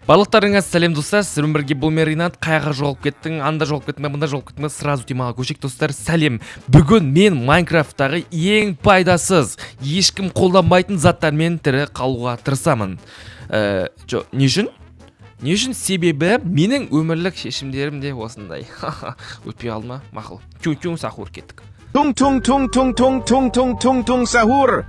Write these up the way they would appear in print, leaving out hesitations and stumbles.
Барлықтарыңа сәлем, достар! Сіздермен бірге бұл мен, Ринат. Қаяққа жоғалып кеттің, анда жоғалып кеттің бе, мында жоғалып кеттің бе? Сразу темаға көшейік, достар. Сәлем! Бүгін мен Майнкрафттағы ең пайдасыз, ешкім қолданбайтын заттармен тірі қалуға тырысамын. Жо, не үшін? Не үшін? Себебі менің өмірлік шешімдерім де осындай. Өтпей қалды ма? Мақұл. Тюн тюн сахур, кеттік. Tung tung tung tung tung tung tung tung tung sahur.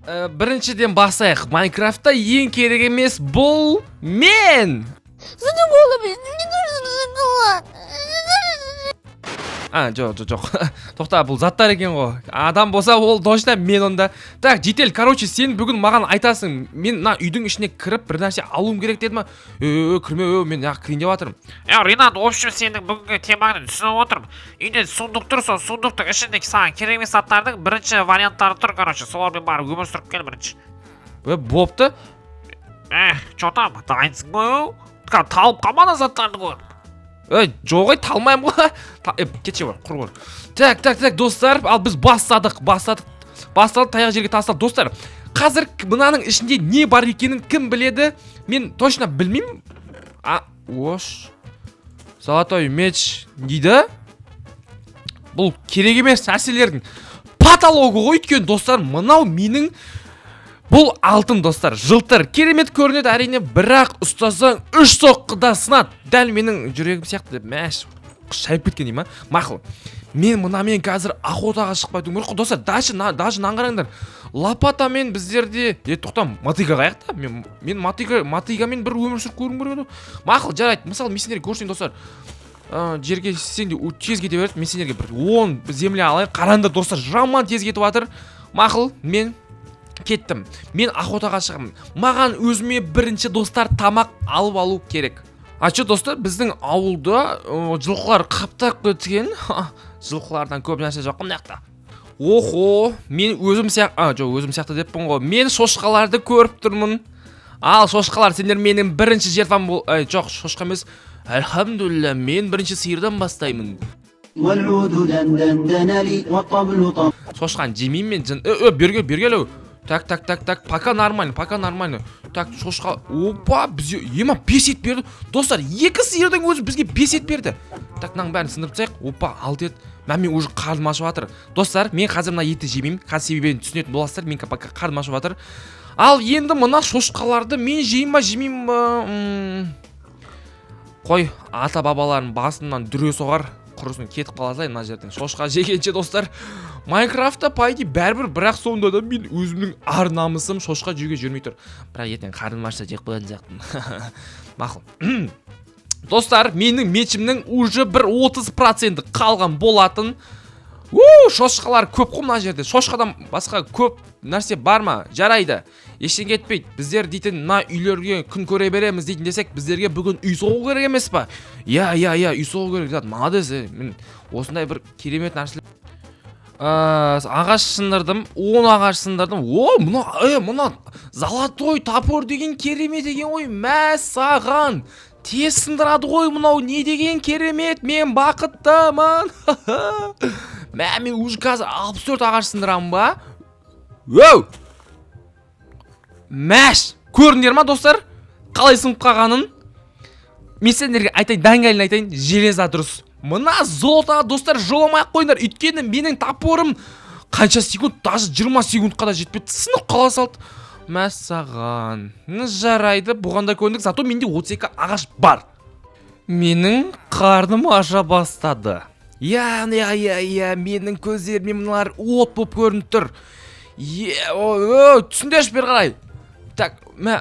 Біріншіден бастайық. Майнкрафтта ең керек емес бұл мен. Задумала, блин, мне нужен шоколад. А, жоқ, жоқ, жоқ, тоқта, бұл заттар екен ғой. Адам болса, ол точно мен онда. Так, житель, короче, сен бүгін маған айтасың, мен мына үйдің ішіне кіріп бір нәрсе алуым керек деді ма? Е, кірме, е, мен неғып кірейін деп жатырмын. Е, Ринат, в общем, сенің бүгінгі темаңды түсініп отырмын. Үйде сундук тұр, сол сундуктың ішінде саған керек емес заттардың бірінші варианттары тұр, короче, солармен барып өмір сүріп кел бірінші. Е, бопты. Эх, че там, дайынсың ба? Талып қалма ана заттарды көріп. Ей, жоқ, ей, талмаймын ғой. Е, кетші, бар, құр, бар. Так, так, так, достар, ал біз бастадық, бастадық, басталды, таяқ жерге тастадық, достар. Қазір мынаның ішінде не бар екенін кім біледі? Мен точно білмеймін. А, ош. Золотой меч дейді. Бұл керек емес нәрселердің потологы ғой, өйткені, достар, мынау менің бұл алтын, достар, жылтыр, керемет көрінеді, әрине, бірақ ұстасаң, үш соққыда сынады. Дәл менің жүрегім сияқты деп, мәш, шайып кеткен дей ма? Мақұл. Мен мынамен қазір охотаға шығып кетуім керек қой, достар. Даже даже мынаны қараңдар. Лопатамен біздерде. Е, тоқта, мотыга қаяқта? Мен мотыгамен бір өмір сүріп көруім керек еді. Мақұл, жарайды. Мысалы, мен сендерге көрсетейін, достар. Жерге сен де тез кете береді. Мен сендерге бір 10 земля алайын. Қараңдар, достар, жаман тез кетіп жатыр. Мақұл, мен кеттім, мен охотаға шығамын. Маған өзіме бірінші, достар, тамақ алып алу керек. А че, достар, біздің ауылда жылқылар қаптап кеткен. Жылқылардан көп нәрсе жоқ қой мына жақта. Охо, мен өзім сияқты, а, жоқ, өзім сияқты деппін ғой. Мен шошқаларды көріп тұрмын. Ал, шошқалар, сендер менің бірінші жертвам бол. Әй, жоқ, шошқа емес, альхамдулилля, мен бірінші сиырдан бастаймын. والعود دندن لي والطبل طب Шошқаны жемеймін мен, жын. Е, е, бері кел, бері кел, ау. Так, так, так, так, пока нормально, пока нормально. Так, шошқа, опа, бізге ема бес ет берді, достар. Екі сиырдың өзі бізге бес ет берді. Так, мынаның бәрін сындырып тастайық. Опа, алты ет. Мә, мен уже қарным ашып жатыр, достар. Мен қазір мына етті жемеймін қазір, себебін түсінетін боласыздар. Мен пока қарным ашып жатыр. Ал енді мына шошқаларды мен жеймін ба, жемеймін ба? Қой, ата бабаларының басынан дүре соғар, құрысын, кетіп қала салайын мына жерден шошқа жегенше. Достар, Майнкрафтта, по идее, бәрібір, бірақ сонда да мен өзімнің ар намысым шошқа жеуге жібермей тұр. Бірақ ертең қарным ашса, жеп қоятын сияқтымын. Мақұл, достар, менің мечімнің уже бір 30%-і қалған болатын. У, шошқалар көп қой мына жерде. Шошқадан басқа көп нәрсе бар ма? Жарайды, ештеңе етпейді. Біздер дейтін мына үйлерге күн көре береміз дейтін десек, біздерге бүгін үй соғу керек емес па? Иә, үй соғу керек. Зат, молодец, е. Мен осындай бір керемет нәрселер. Ағаш сындырдым, 10 ағаш сындырдым. О, мына, е, мына золотой топор деген керемет екен ғой. Мәссаған, тез сындырады ғой мынау. Не деген керемет, мен бақыттымын. Мә, мен уже қазір 64 ағаш сындырамын ба? Өу, мәш, көрдіңдер ма, достар, қалай сынып қалғанын? Мен сендерге айтайын, даңғайлын айтайын: железо дұрыс, мына золотоға, достар, жоламай ақ қойыңдар. Өйткені менің топорым қанша секунд, даже 20 секундқа да жетпеді, сынып қала салды. Мәссаған. Ну, жарайды, бұған да көндік. Зато менде 32 ағаш бар. Менің қарным аша бастады. Иә, менің көздеріме мыналар от болып көрініп тұр. Е, о, түсіндерші бері қарай. Так, мә,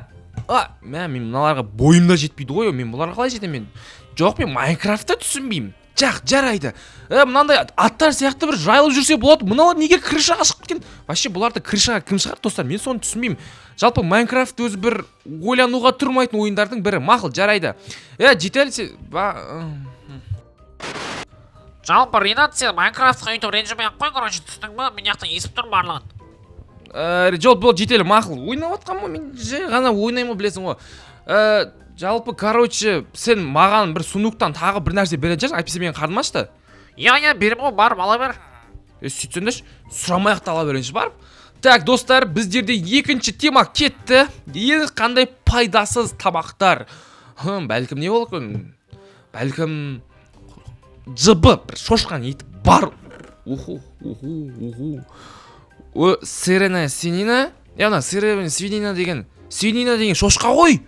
а, мә, мен мыналарға бойым да жетпейді ғой. Мен бұларға қалай жетемін? Мен, жоқ, мен Майнкрафтта түсінбеймін. Жақ, жарайды. Е, мынандай аттар сияқты бір жайылып жүрсе болады. Мыналар неге крышаға шығып кеткен вообще? Бұларды крышаға кім шығарды, достар? Мен соны түсінбеймін. Жалпы, Майнкрафт өзі бір ойлануға тұрмайтын ойындардың бірі. Мақұл, жарайды. Е, житель, ба. Жалпы, Ринат, сен Майнкрафтқа өйтіп ренжімей ақ қой, короче, түсіндің ба? Мен жақтан естіп тұрмын барлығын. Жоқ, бол, житель, мақұл, ойнап жатқанмын ғой мен, жай ғана ойнаймын ғой, білесің ғой. Жалпы, короче, сен маған бір сундуктан тағы бір нәрсе беретін шығарсың, әйтпесе менің қарным ашты. Иә, беремін ғой, барып ала бер. Е, сөйтсеңдерші, сұрамай ақ та ала берейінші барып. Так, достар, біздерде екінші тема кетті. Ең қандай пайдасыз тамақтар? Бәлкім не болуы мүмкін? Бәлкім жыбы бір шошқаның еті бар. Уху, уху, уху. О, сырена свинина? Е, ана сырена свинина деген. Свинина деген шошқа ғой.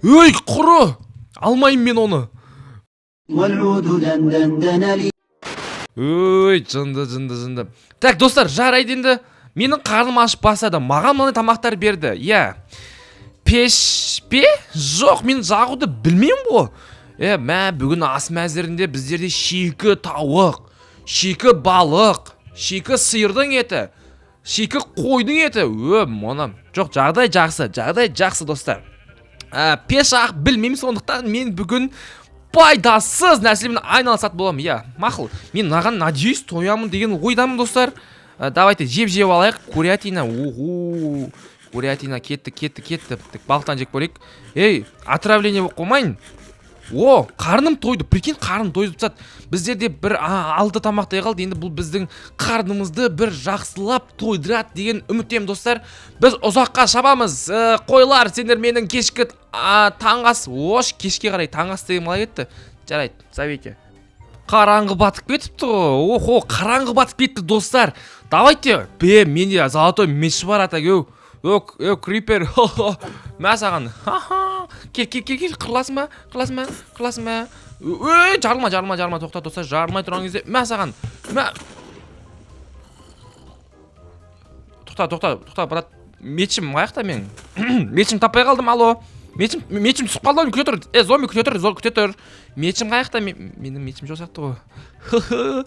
Ей, құры. Алмаймын мен оны. والعود دندن لي Өй, жынды, жынды, жынды. Так, достар, жарайды енді. Менің қарным ашып бастады. Маған мынандай тамақтар берді. Иә. Пеш пе? Жоқ, мен жағуды білмеймін ғой. Мә, бүгін ас мәзірінде біздерде шикі тауық, шикі балық, шикі сиырдың еті, шикі қойдың еті. Мұны. Жоқ, жағдай жақсы, жағдай жақсы, достар. Пеш ақ білмеймін, сондықтан мен бүгін пайдасыз нәрселермен айналысатын боламын. Иә, мақұл. Мен мынаған, надеюсь, тоямын деген ойдамын, достар. Давайте жеп-жеп алайық. Курятина, оху. Курятина кетті, кетті, кетті. Так, балықтан жеп көрейік. Ей, отравление болып қоймайын. О, қарным тойды. Прикинь, қарным тойды тастады. Біздерде бір алты тамақтай қалды. Енді бұл біздің қарнымызды бір жақсылап тойдырады деген үміттемін, достар. Біз ұзаққа шабамыз. Қойлар, сендер менің кешкі таңғы ас, ош, кешке қарай таңғы ас деген қалай кетті? Жарайды, забейте. Қараңғы батып кетіпті ғой. Охо, қараңғы батып кетті, достар. Давайте. Бе, менде золотой меч бар, атак. Өк, өк, крипер. Хо-хо. Мә саған. Ха-ха. Кел, кел, кел, кел. Қырыласың ба? Қырыласың ба? Қырыласың ба? Ой, жарылма, жарылма, жарылма. Тоқта, достар, жарылмай тұрған кезде мә саған. Мә. Тоқта, тоқта, тоқта, брат. Мечім қаяқта менің? Мечім таппай қалдым, алло. Мечім, мечім түсіп қалды, күте тұр. Зомби, күте тұр, күте тұр. Мечім қаяқта? Менің мечім жоқ сияқты ғой.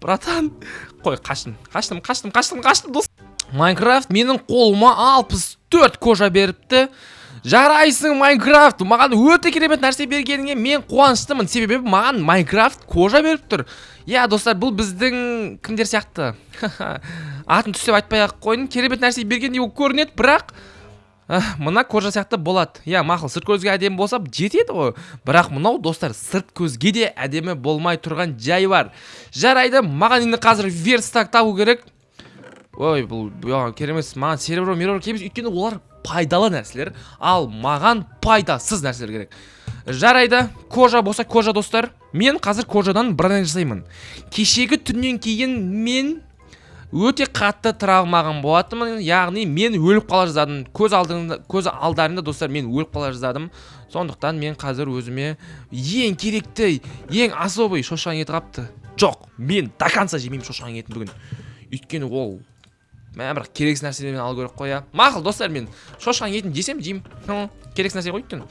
Братан, қой, қаштым, қаштым, қаштым, қаштым, қаштым, дос. Майнкрафт менің қолыма 64 кожа беріпті. Жарайсың, Майнкрафт. Маған өте керемет нәрсе бергеніңе мен қуаныштымын. Себебі маған Майнкрафт кожа беріп тұр. Иә, достар, бұл біздің кімдер сияқты. Атын түстеп айтпай ақ қойын. Керемет нәрсе бергендей болып көрінеді, бірақ мына кожа сияқты болады. Иә, мақұл, сырт көзге әдемі болса жетеді ғой. Бірақ мынау, достар, сырт көзге де әдемі болмай тұрған жай бар. Жарайды, маған енді қазір верстак табу керек. Ой, бұл маған керек емес. Маған серебро, мирор керек емес, өйткені олар пайдалы нәрселер, ал маған пайдасыз нәрселер керек. Жарайды, кожа болса кожа, достар. Мен қазір кожадан броня жасаймын. Кешегі түннен кейін мен өте қатты травмаған болатынмын, яғни мен өліп қала жаздадым. Көз алдарында, достар, мен өліп қала жаздадым. Сондықтан мен қазір өзіме ең керекті, ең особый шошқаның еті қапты. Жоқ, мен до конца жемеймін шошқаның етін бүгін. Өйткені ол мә, бірақ керексіз нәрселермен алу керек қой, иә. Мақұл, достар, мен шошқаның етін жесем жеймін. Керексіз нәрсе ғой өйткені.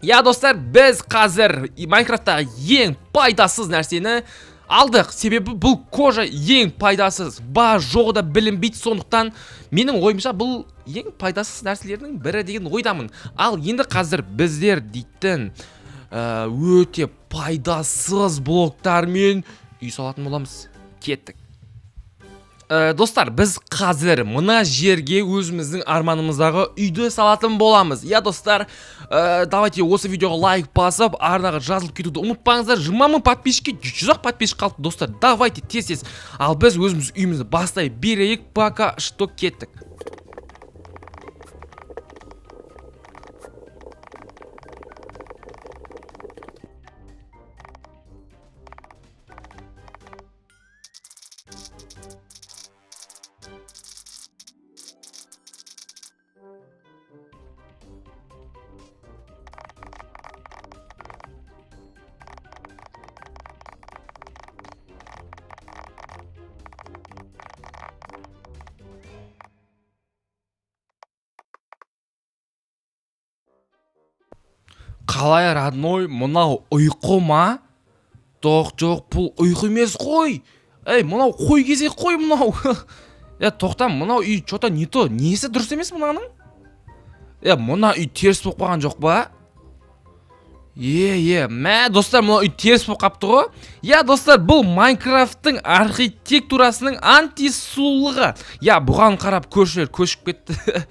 Иә, достар, біз қазір Майнкрафттағы ең пайдасыз нәрсені алдық. Себебі бұл кожа ең пайдасыз. Ба жоғы да білінбейді, сондықтан менің ойымша бұл ең пайдасыз нәрселердің бірі деген ойдамын. Ал енді қазір біздер дейтін, өте пайдасыз блоктармен үй салатын боламыз. Кеттік. Достар, біз қазір мына жерге өзіміздің арманымыздағы үйді салатын боламыз. Иә, достар, давайте осы видеоға лайк басып, арнаға жазылып кетуді ұмытпаңыздар. 20 мың подписчикке жүз ақ подписчик қалды, достар. Давайте тез-тез. Ал біз өзіміз үйімізді бастай берейік, пока что кеттік. Қалай, родной, мынау ұйқы ма? Жоқ, жоқ, бұл ұйқы емес қой. Ей, мынау қой кезек қой мынау. Тоқта, мынау үй чё-то не то. Несі дұрыс емес мынаның? Мына үй теріс болып қалған жоқ па? Мә, достар, мынау үй теріс болып қапты ғой. Иә, достар, бұл Майнкрафттың архитектурасының антисулығы. Иә, бұған қарап көршілер көшіп кетті.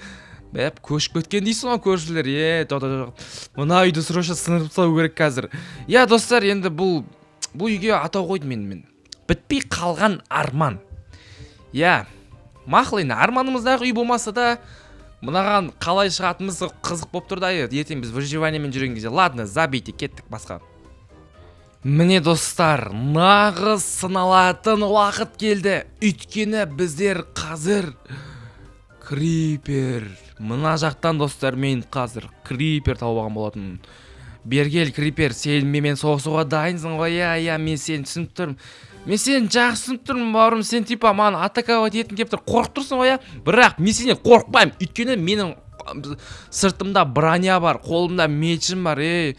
Бәп, көшіп кеткен дейсің ғой көршілер. Жоқ, жоқ, жоқ. Мына үйді срочно сындырып тастау керек қазір. Иә, достар, енді бұл үйге атау қойдым енді мен. Бітпей қалған арман. Иә, Мақұл, енді арманымыздағы үй болмаса да, мынаған қалай шығатынымыз қызық болып тұр да. Ертең біз выживаниемен жүрген кезде. Ладно, забейте, кеттік басқа. Міне, достар, нағыз сыналатын уақыт келді, өйткені біздер қазір крипер мына жақтан. Достар, мен қазір крипер тауып алған болатынмын. Бергел, крипер, сен менімен соғысуға дайынсың ғой? Иә, мен сені түсініп тұрмын, мен сені жақсы түсініп тұрмын, бауырым. Сен типа маған атаковать еткің келіп тұр, қорқып тұрсың ғой, иә? Бірақ мен сенен қорықпаймын, өйткені менің сыртымда броня бар, қолымда мечім бар. Ей,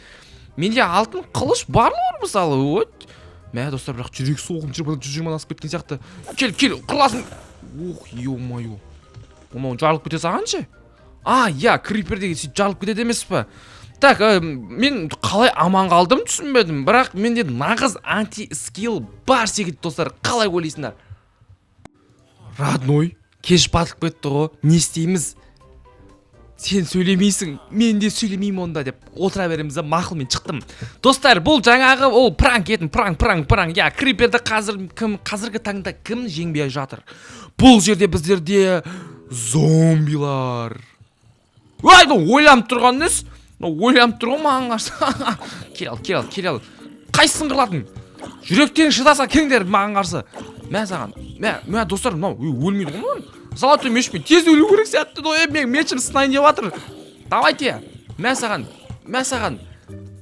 менде алтын қылыш бар ғой, мысалы. Вот, мә, достар, бірақ жүрек соғым 120-дан асып кеткен сияқты. Кел, кел, қырыласың. Ух, ё-моё, мынау жарылып кете салғаншы. А, иә, крипер деген сөйтіп жарылып кетеді емес па? Так, мен қалай аман қалдым, түсінбедім, бірақ менде нағыз анти скилл бар секілді. Достар, қалай ойлайсыңдар? Родной, кеш батып кетті ғой, не істейміз? Сен сөйлемейсің, мен де сөйлемеймін онда деп отыра береміз да. Мақұл, мен шықтым. Достар, бұл жаңағы ол пранк етін, пранк, пранк, пранк, иә. Криперді қазір кім, қазіргі таңда кім жеңбей жатыр? Бұл жерде біздерде зомбилар. Ой, мынау ойланып тұрған несі? Мынау ойланып тұр ғой маған қарсы. Кел ал, кел ал, кел ал. Қайсысын қырылатын? Жүректен шыдаса, келіңдер маған қарсы. Мә саған, мә, мә. Достар, мынау, ой, өлмейді ғой мынау. Золотой мечпен тез өлу керек сияқты. Ой, менің мечім сынайын деп жатыр. Давайте, мә саған, мә саған.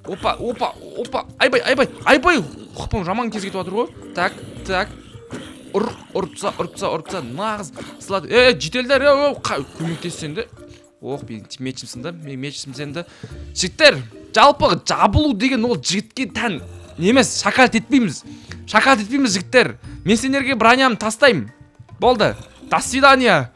Опа, опа, опа, айбай, айбай, айбай, хпым жаман тез кетіп жатыр ғой. Так, так, ұр, ұрып таста, ұрып таста, ұрып таста. Нағыз сылады. Е, жительдер, е, көмектессең де. Ох, менің мечім сынды, менің мечім сынды. Жігіттер, жалпы жабылу деген ол жігітке тән емес. Шакалить етпейміз, шакалить етпейміз, жігіттер. Мен сендерге бронямды тастаймын, болды, до свидания.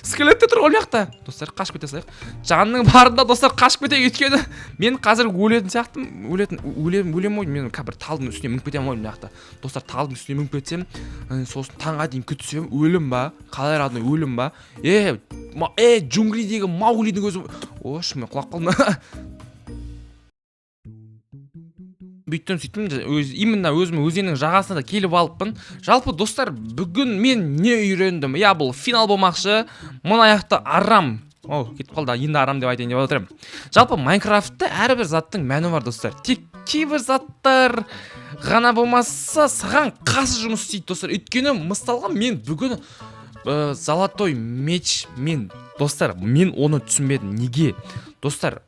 Скелет те тұр ғой мына жақта. Достар, қашып кете салайық жанның барында. Достар, қашып кетейік, өйткені мен қазір өлетін сияқтымын. Өлетін, өлемін, өлемін ғой мен. Бір талдың үстіне мініп кетемін ғой мына жақта. Достар, талдың үстіне мініп кетсем, сосын таңға дейін күтсем, өлім ба? Қалай, родной, өлім ба? Е, е, джунглидегі Мауглидің өзі. Ош, мен құлап қалдым. Бүйттім, сөйттім, өз, именно өзім өзеннің жағасына да келіп алыппын. Жалпы, достар, бүгін мен не үйрендім? Иә, бұл финал болмақшы. Мына жақта арам. О, кетіп қалды. Енді арам деп айтайын деп отырмын. Жалпы, Майнкрафтта әрбір заттың мәні бар, достар. Тек кейбір заттар ғана болмаса, саған қасы жұмыс істейді, достар. Өйткені, мысалға, мен бүгін золотой меч мен, достар, мен оны түсінбедім неге. Достар,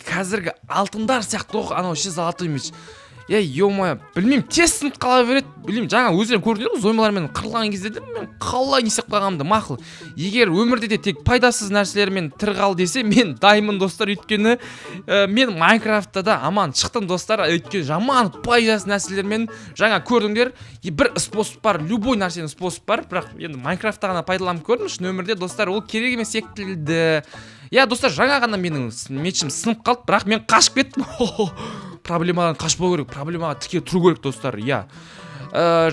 қазіргі алтындар сияқты ғой анау ше, золотой меч. Е, ё-моё, білмеймін, тез сынып қала береді. Білмеймін, жаңа өздерің көрдіңдер ғой, зомбилармен қырылған кезде де мен қалай не істеп қалғанымды. Мақұл, егер өмірде де тек пайдасыз нәрселермен тірі қал десе, мен дайынмын, достар. Өйткені мен Майнкрафтта да аман шықтым, достар. Өйткені жаман пайдасыз нәрселермен, жаңа көрдіңдер, и бір способ бар, любой нәрсенің способ бар. Бірақ енді Майнкрафтта ғана пайдаланып көрдім, шын өмірде, достар, ол керек емес секілді. Иә, достар, жаңа ғана менің мечім сынып қалды, бірақ мен қашып кеттім. Проблемадан қашпау керек, проблемаға тіке тұру керек, достар, иә.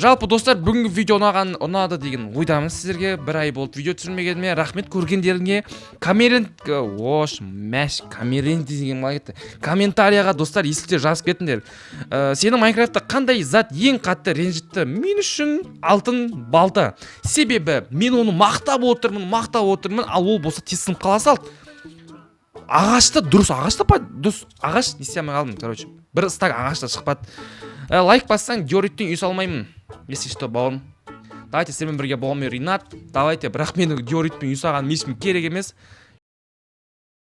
Жалпы, достар, бүгінгі видео ұнаған, ұнады деген ойдамын сіздерге. Бір ай болды видео түсірмегеніме, рахмет көргендеріңе. Коммент, ош, мәш, коммент деген қалай кетті? Комментарияға, достар, есікте жазып кетіңдер. Сені Майнкрафтта қандай зат ең қатты ренжітті? Мен үшін алтын балта, себебі мен оны мақтап отырмын, мақтап отырмын, ал ол болса тез сынып қала салды. Ағашты дұрыс, ағаш та дұрыс, ағаш не істей алмай қалдым. Короче, бір стак ағаш та шықпады. Лайк бассаң, диориттен үй салмаймын, если что, бауырым. Давайте, сіздермен бірге болған мен, Ринат. Давайте, бірақ менің диоритпен үй салғаным ешкім керек емес.